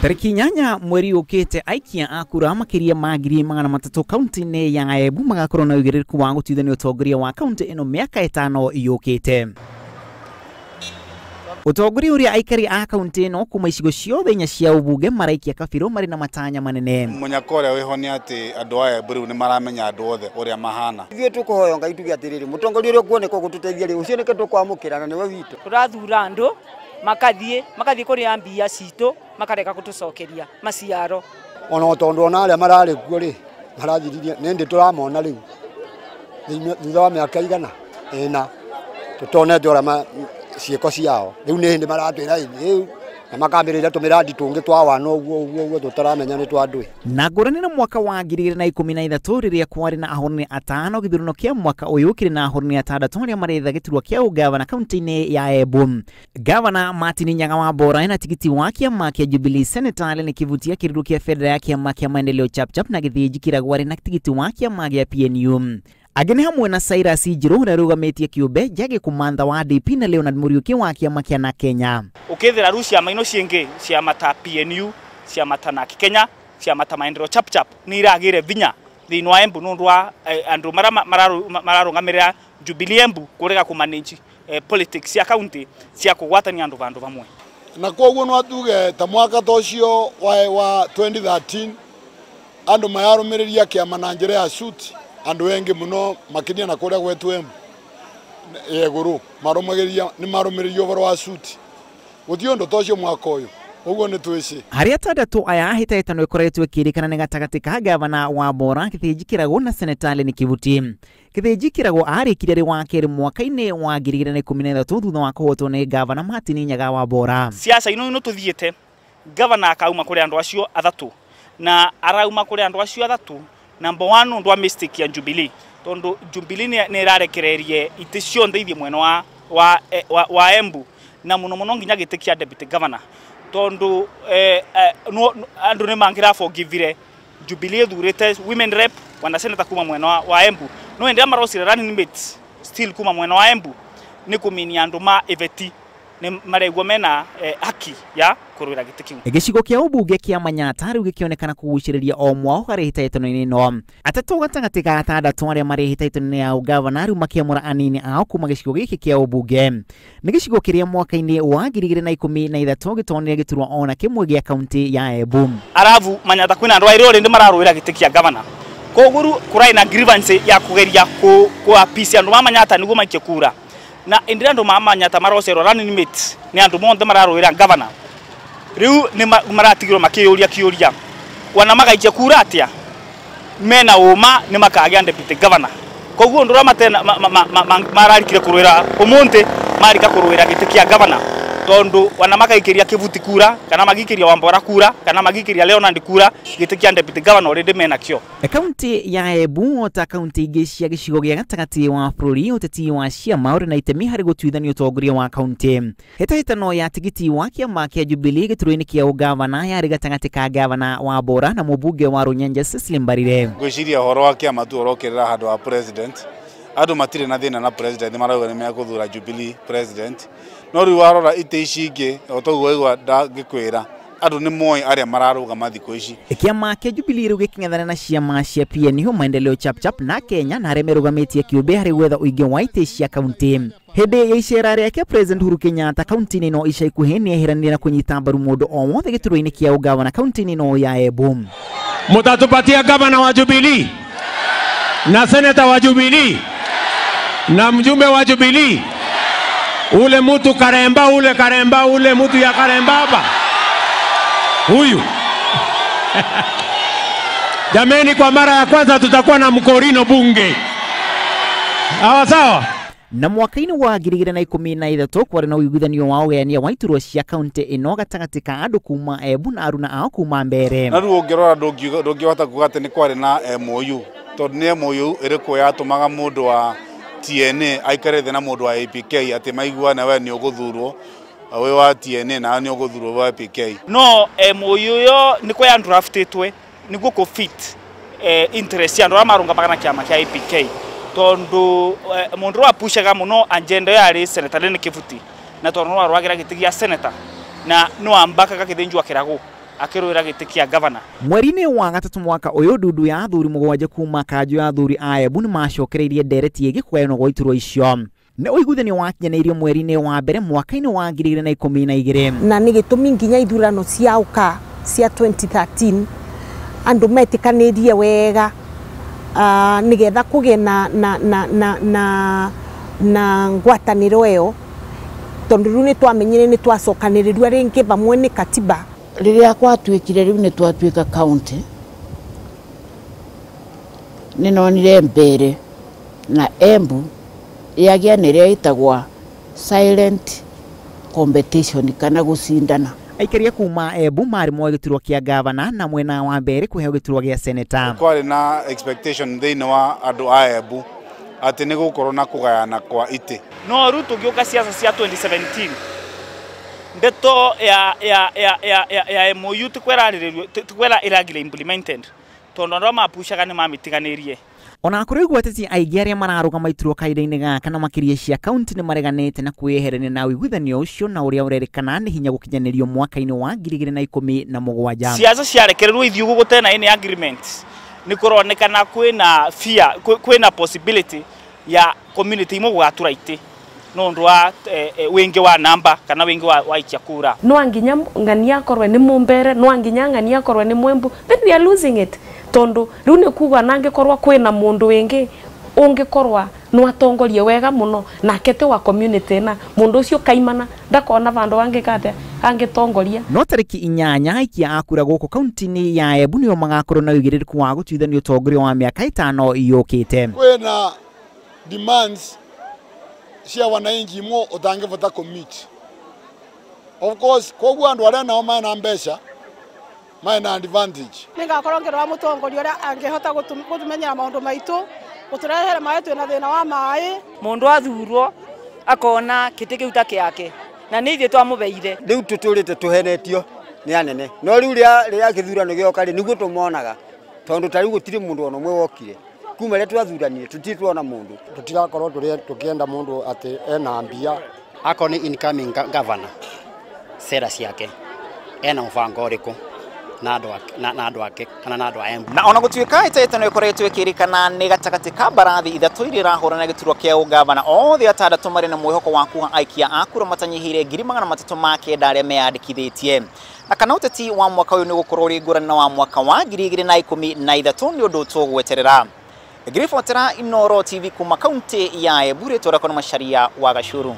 Tariki 8 mweri ukite aikia a kura makiria ma 300,000 kaunti-inĩ ya Embu magakorwo na ũigĩrĩrĩku wa gũtuithania ũtongoria wa kaunti ĩno mĩaka 5 yũkĩte. Ũtongoria ũrĩa aikari a kaunti ĩno kuma icigo ciothe inya cia ũbunge maraikia kabirũ marĩ na matanya manene. Mũnyaka ũrĩa wĩho nĩ atĩ andũ a Embu rĩu nĩ maramenya andũ othe ũrĩa mahana. Ithuĩ tũkũhoya Ngai tuge atĩrĩrĩ, mũtongoria ũrĩa ũkuoneka gũtũteithia rĩ, ũcio nĩkĩo tũkwamũkĩra na nĩwe witũ. Tũrathura andũ makathiĩ kũrĩa mbia citũ makareka gũtũcokeria maciaro. Ona tondũ ona arĩa mararĩ kuo rĩ, marathiririe nĩ ndĩ tũramona rĩu thutha wa mĩaka igana ĩna tũtonete ũrĩa ciĩko ciao rĩu nĩ hĩndĩ maratwĩra rĩu na makambĩrĩria tũmĩradi tũngĩ twa wana ũguo ũguo ũguo tũtaramenya nĩ twa ndũĩ. Na ngũrani na mwaka wa 2013 rĩrĩa kwarĩ na ahũrani 5 gĩthurano kĩa mwaka ũyũ kĩrĩ na ahũrani 6 arĩa maretha gĩturwa kĩa ũgavana kaunti-inĩ ya Embu. Gavana Martin Nyaga wa Bora ena tigiti wa kĩama kĩa Jubilee, Senator Allen Kivutia kĩruru kĩa bendera ya kĩama kĩa Maendeleo Chapchap na Gĩthĩnji Kĩragũ arĩ na tigiti wa kĩama gĩa PNU. Angĩ nĩ hamwe na Cyrus Njiru ũrĩa ũrũgamĩtie kĩũmbe, Njagi Kumantha wa DP na Leonard Muriuki wa kĩama kĩa Na Kenya. Ukethera rĩu ciama ino ciĩngĩ, ciama ta PNU, ciama ta NAK Kenya, ciama ta Maendeleo Chapchap nĩ iragĩire vinya thĩinĩ wa Embu nũndũ wa andũ mararũgamĩrĩra Jubilee Embu kũrega kũmanage politics cia county cia kũgwatania andũ vandũ vamwe. Na koguo no tuge ta mwaka ta ũcio wa 2013 andũ mayarũmĩrĩria kĩama na njĩra ya suit. Andũ engi muno makiria na kuria gwetu Embu iguru marumagiria ni marumiririo ũhoro wa suit guti undu tocio mwaka uyu uguo ni twici. Harĩ atandatũ aya hĩtahĩtano ĩkoretwo ĩkĩrĩkana nĩ gatagatĩ ka gavana wa Bora Gĩthĩnji Kĩragũ na Seneta Allen Kivuti. Gĩthĩnji Kĩragũ arĩkire arĩ wa kerĩ mwaka-inĩ wa 2013 thutha wa kũhotwo nĩ gavana Martin Nyaga wa Bora. Siasa ino ino tũthiĩte gavana akauma kũrĩ andũ acio athatũ na arauma kũrĩ andũ acio athatũ. Number 1 undu wa mistake ya Jubilee tondu Jubilee ni irarekererie ite cionthe ithie mwena wa Embu na muno muno nginya gĩtĩ kĩa deputy governor tondu andu ni mangira forgivire Jubilee thurite women rep wana senator kuma mwena wa Embu no ende marosire running mates still kuma mwena wa Embu ni kuminia andu ma eveti ni maregwo mena haki ya kũrũĩra gĩtĩ kĩu. Gĩcigo kĩa ũmbunge kĩa Manyatta rĩu gĩkĩonekana kũgucĩrĩria o mwao harĩ hĩtahĩtano-inĩ ĩno. Atatũ gatagatĩ ga atandatũ arĩa marĩ hĩtahĩtano-inĩ ya ũgavana rĩu makĩamũra anini ao kuma gĩcigo gĩkĩ kĩa ũmbunge. Nĩ gĩcigo kĩrĩa mwaka-inĩ wa 2013 gĩtonire gĩturwa ona kĩmwe gĩa kaunti ya Embu. Arabu Manyatta kwĩna andũ airĩ already mararũĩra gĩtĩ kĩa gavana. Koguo rĩu kũraĩ na grievance ya kũgeria kũ-appease andũ ma Manyatta nĩguo maikie kura. Na indira andũ ma Manyatta marocerwo running mate nĩ andũ monthe mararũĩra gavana. Riu ni maratigirwo makiyuria kiuria wana magaikia kura atia mena uma ni makagia deputy governor koguo ndura matena mararikire kuruira umunthi marika kuruira giti kia governor tondu wana magaikiria Kivuti kura kana magikiria Wambora kura kana magikiria Leonard kura giti kia deputy governor already mena kio. Kaunti ya Embu ta kaunti ingĩ cia gĩcigo gĩa gatagatĩ wa bũrũri ũteti wa ciama ũrĩ na itemi harĩ gũtuithania ũtongoria wa kaunti. Hĩtahĩtano ya tigiti wa kĩama kĩa Jubilee gĩturwa-inĩ kĩa ũgavana yarĩ gatagatĩ ka gavana wa Bora na mũmbunge wa Rũnyenje Cecily Mbarire. Ngwĩciria ũhoro wa kĩama tu ũrokĩrĩra handũ wa president. Andũ matirĩ na thĩna na president marauga nĩ mekũthura Jubilee president no rĩu warora itĩ ici ingĩ o ta ũguo waigua ndangĩkwĩra andũ nĩ moĩ arĩa mararũgama thikũ ici. Kĩama kĩa Jubilee rĩu gĩkĩng'ethana na ciama cia PNU Maendeleo Chapchap na Kenya na arĩa merũgamĩtie kĩũmbe harĩ gwetha ũingĩ wa itĩ cia kaunti. Hĩndĩ ya icera rĩake President Uhuru Kenyatta kaunti-inĩ ĩno ica ikuhĩ nĩeheranire na kũnyita mbaru mũndũ o wothe gĩturwa-inĩ kĩa ũgavana kaunti-inĩ ĩno ya Embu. Mutatupatia gavana wa Jubilee na seneta wa Jubilee na mjumbe wa Jubilee, ule mtu Karemba, ule Karemba, ule mtu ya Karemba hapa huyu. Jameni, kwa mara ya kwanza tutakuwa na mkorino bunge. Sawa sawa. Na mwaka-inĩ wa 2013 kwarĩ na ũiguithanio wa ũgayania wa iturwa cia kaunti ĩno gatagatĩ ka andũ kuma Embu na aruna ao kuma Mbeere. Na rĩu ũngĩrora ndũngĩhota kuga atĩ nĩ kwarĩ na MOU tondũ nĩ MOU ĩrĩkũ yatũmaga mũndũ wa TNA aikare thĩ na mũndũ wa APK atĩ maiguane we nĩ ũgũthurwo wĩ wa TNA na nĩ ũgũthurwo wa APK. No MOU yo nĩkwo ya draftĩtwe nĩguo kũ fit interest ya andũ arĩa marũgamaga na kĩama kĩa APK tondu mundu apushaga muno agenda yari senator Lene Kivuti na tondu no arwagira giti gia senator na no ambaka gakithinjwa kiragu akĩrũĩra gĩtĩ kĩa gavana. Mweri-inĩ wa gatatũ mwaka ũyũ ndundu ya athuri mũgwanja kuma kanjũ ya athuri a Embu nĩ macokereirie ndereti ĩgiĩ kũgayanwo gwa iturwa icio. Nĩ ũiguithanio wakinyanĩirio mweri-inĩ wa mbere mwaka-inĩ wa 2012. Na nĩ gĩtũmi nginya ithurano cia ũka cia 2013 andũ metĩkanĩrie wega nĩgetha kũgĩe na ngwatanĩro ĩyo, tondũ rĩu nĩ twamenyire nĩ twacokanĩrĩrwo rĩngĩ vamwe nĩ katiba. Rĩrĩa gwatuĩkire rĩu nĩ twatuĩka county, nĩ nonire Mbere na Embu yagĩa nĩrĩa ĩtagwa silent competition kana gũcindana. Aikaria kuma Embu marĩ moe gĩturwa kĩa gavana na mwena wa Mbere kũheo gĩturwa gĩa seneta. Kwarĩ na expectation thĩinĩ wa andũ a Embu atĩ nĩ gũkorwo na kũgayana kwa itĩ. No rĩu tũgĩũka siasa cia 2017 ndeto ya MOU tikwera ĩragire implemented tondũ andũ mapushaga nĩ mamĩtiganĩrie. Ona kũrĩ ũguo ateti aingĩ arĩa mararũgama iturwa kahinda-inĩ gaka na makĩria cia kaunti nĩ mareganĩte na kwĩyeherania na ũiguithanio ũcio na ũrĩa ũrerĩkana nĩ hinya gũkinyanĩrio mwaka-inĩ wa 2017. Siasa ciarekererwo ithiĩ ũguo gũtena any agreement nĩ kũronekana kwĩna fear, kwĩna possibility ya community imwe gũgatura itĩ no ũndũ wa wingi wa namba kana wingi wa ikia kura. No nginya ng'ania akorwe nĩ Mumbere, no nginya ng'ania akorwe nĩ Mwembu, then we are losing it. Tondu riu ni kuga nangikorwa kwina mundu wingi ungikorwa no atongorie wega muno nake te wa community na mundu ucio kaimana ndakona vandu angikate angitongoria. No tariki 8 aikia a kura guku kaunti-inĩ ya Embu nĩo magakorwo na ũigĩrĩrĩku wa gũtuithania ũtongoria wa mĩaka 5 yũkĩte. Kwĩna demands cia wananchi imwe utangĩbota commit. Of course koguo andu arĩa nao mena mbeca mena advantage. Ningakorwo ngirora mutongoria uria angihota gutumenyera maundu maitu, guturehere maĩ twina thina wa maĩ. Mundu athurwo akona kiti kiu ta kiake na nĩ ithuĩ twamũbeire. Rĩu tũtũrĩte tũhenetio nĩ anene, no rĩu rĩrĩa gĩthurano gĩoka rĩ nĩguo tũmonaga, tondũ ta rĩu gũtirĩ mũndũ ona ũmwe wokire kuma rĩrĩa twathuranire tũtirĩ tuona mũndũ. Tũtirakorwo tũkĩenda mũndũ atĩ ena mbia. Akorwo nĩ incoming governor, sera ciake ena mũbango ũrĩkũ na andũ ake kana na andũ a Embu. Na ona gũtuĩka ĩtetano ĩkoretwo ĩkĩrĩkana nĩ gatagatĩ ka mbarathi ithatũ iria irahũrana gĩturwa kĩa ũgavana, othe atandatũ marĩ na mwĩhoko wa kuga aikia a kura matanyihĩire 309,000 arĩa meyandĩkithĩtie. Na kana ũteti wa mwaka ũyũ nĩ ũgũkorwo ũrĩ ngũrani na wa mwaka wa 2013 nĩ ũndũ tũgweterera. Ngĩribotera Inooro TV kuma kaunti ya Embu, rĩtwa rĩakwa nĩ Macharia wa Gacuru.